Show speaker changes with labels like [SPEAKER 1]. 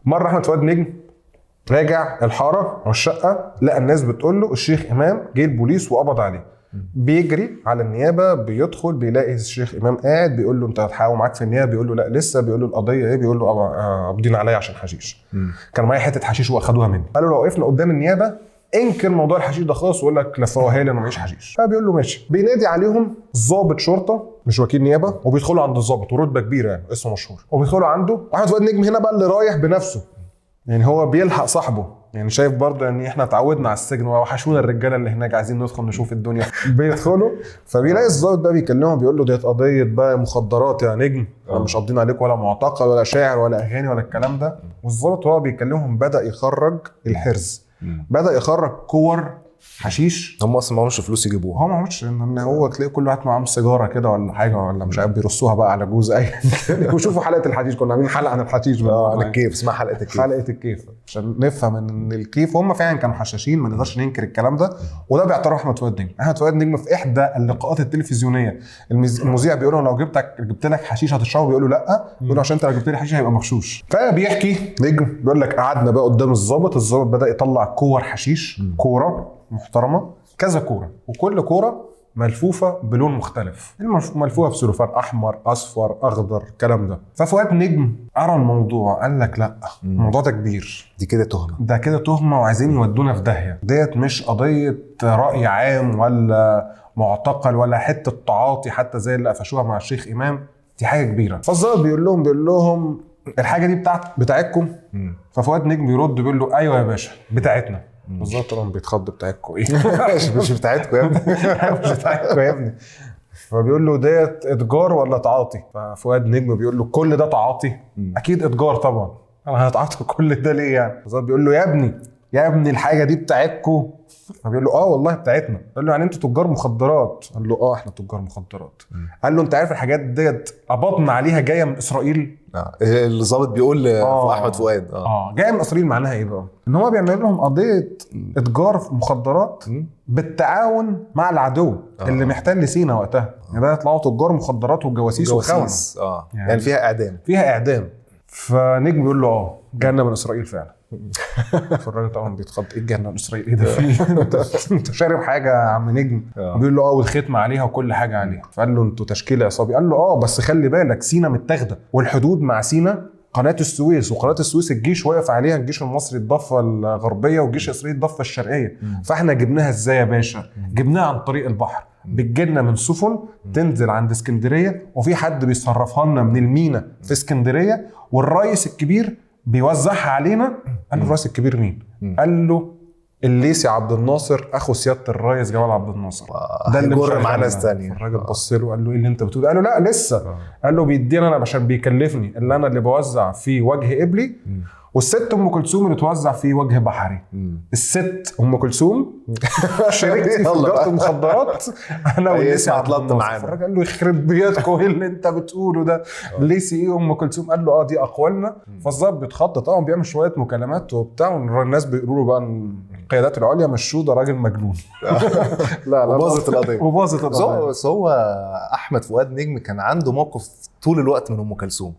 [SPEAKER 1] مرة احمد فؤاد نجم راجع الحارة او الشقة، لقى الناس بتقول له الشيخ امام جه البوليس وقبض عليه. بيجري على النيابة، بيدخل بيلاقي الشيخ امام قاعد، بيقول له انت هتحققوا معاك في النيابة؟ بيقول له لا لسه. بيقول له القضية ايه؟ بيقول له قابضين عليا عشان حشيش، كان معايا حتة حشيش واخدوها مني. قالوا لو وقفنا قدام النيابة انكر موضوع الحشيش ده خالص ويقول لك لفوها لي انا معيش حشيش. فبيقول له ماشي. بينادي عليهم ضابط شرطه مش وكيل نيابة، وبيدخلوا عند الضابط ورتبه كبيرة يعني اسمه مشهور، وبيدخلوا عنده. واحمد فؤاد نجم هنا بقى اللي رايح بنفسه، يعني هو بيلحق صاحبه، يعني شايف برضه ان احنا اتعودنا على السجن وحشونا الرجالة اللي هناك، عايزين ندخل نشوف الدنيا. بيدخلوا فبيلاقي الضابط بقى بيكلمه بيقول له ديت قضية بقى مخدرات يا نجم، مش قابضين عليك ولا معتقل ولا شاعر ولا اغاني ولا الكلام ده. والضابط وهو بيكلمهم بدا يخرج الحرز، بدا يخرج كور حشيش.
[SPEAKER 2] هم اصلا معهمش فلوس يجيبوها،
[SPEAKER 1] هو معهمش، ان هو تلاقي كل واحد معاه سيجارة كده ولا حاجة، ولا مش عارف بيرصوها بقى على جوز اي. وشوفوا حلقة الحشيش، كنا عاملين حلقة عن الحشيش
[SPEAKER 2] عن الكيف، اسمها حلقة الكيف.
[SPEAKER 1] حلقة الكيف عشان نفهم ان الكيف هم فعلا كانوا حشاشين، ما نقدرش ننكر الكلام ده. وده باعتراف احمد فؤاد نجم. احمد فؤاد نجم في احدى اللقاءات التلفزيونية المذيع بيقول له لو جبت لك حشيش هتشربه؟ بيقول له لا. بيقول له عشان انت لو جبت لي حشيش هيبقى مغشوش. فبيحكي نجم بيقول لك قعدنا بقى قدام الضابط، الضابط بدا يطلع كور حشيش، كورة محترمه، كذا كورة، وكل كورة ملفوفه بلون مختلف، ملفوفه بسلوفان احمر اصفر اخضر الكلام ده. ففؤاد نجم قرا الموضوع قال لك لا، الموضوع ده كبير،
[SPEAKER 2] دي كده تهمه،
[SPEAKER 1] ده كده تهمه وعايزين يودونا في داهية، ديت مش قضية راي عام ولا معتقل ولا حتة تعاطي حتى زي اللي قفشوها مع الشيخ امام، دي حاجة كبيرة. فالظابط بيقول لهم الحاجة دي بتاعتكم؟ ففؤاد نجم بيرد بيقول له ايوه يا باشا بتاعتنا. بالظبط طبعا بيتخض، بتاعتكم ايه؟
[SPEAKER 2] مش بتاعتكم يا ابني،
[SPEAKER 1] مش بتاعتكم يا ابني. فبيقول له ديت اتجار ولا تعاطي؟ ففؤاد نجم بيقول له كل ده تعاطي؟ اكيد اتجار طبعا، انا هتعاطى كل ده ليه يعني؟ بالظبط بيقول له يا ابني يا ابني الحاجة دي بتاعتكم؟ فبيقول له اه والله بتاعتنا. قال له يعني انتوا تجار مخدرات؟ قال له اه احنا تجار مخدرات. قال له انت عارف الحاجات ديت قبضنا عليها جاية من اسرائيل؟
[SPEAKER 2] الظابط بيقول لاحمد فؤاد
[SPEAKER 1] جاية من اسرائيل. معناها ايه بقى؟ ان هو بيعمل لهم قضية اتجار مخدرات بالتعاون مع العدو اللي محتل سينا وقتها. يعني ده يطلعوا تجار مخدرات وجواسيس وخونه،
[SPEAKER 2] يعني فيها اعدام،
[SPEAKER 1] فيها اعدام. فنجم بيقول له جانا من اسرائيل فعلا. فالراجل طبعا بيتخض، ايه الجنة من اسرائيل؟ ايه ده في انت شارب حاجة يا عم نجم؟ بيقول له والختمه عليها وكل حاجة عليها. فقال له انتوا تشكيل عصابي؟ قال له بس خلي بالك سينا متاخده، والحدود مع سينا قناة السويس، وقناة السويس الجيش واقف عليها، الجيش المصري الضفة الغربية والجيش الاسرائيلي الضفة الشرقية. فاحنا جبناها ازاي يا باشا؟ جبناها عن طريق البحر، بتجيلنا من سفن تنزل عند اسكندرية، وفي حد بيصرفها لنا من المينا في اسكندرية، والرئيس الكبير بيوزعها علينا. قال له الرئيس الكبير مين؟ قال له الليسي عبد الناصر اخو سيادة الرئيس جمال عبد الناصر.
[SPEAKER 2] ده اللي جر مع ناس ثانية.
[SPEAKER 1] الراجل بص له قال له ايه اللي انت بتقوله؟ قال له لا لسه. قال له بيدينا انا عشان بيكلفني، اللي انا اللي بوزع في وجه قبلي، والست ام كلثوم اللي توزع في وجه بحري. الست ام كلثوم شاركتي في تجارة المخدرات انا والليسي عبد الناصر. الراجل قال له يخرب بيتكم ايه اللي انت بتقوله ده؟ ليسي ايه ام كلثوم؟ قال له دي اقوالنا. فالظابط بيتخض طبعا، بيعمل شوية مكالمات وبتاع، والناس بيقولوا له بقى القيادات العليا مشوه ده راجل مجنون.
[SPEAKER 2] لا لا، وباظت القضية،
[SPEAKER 1] وباظت القضية.
[SPEAKER 2] بس هو احمد فؤاد نجم كان عنده موقف طول الوقت من ام كلثوم.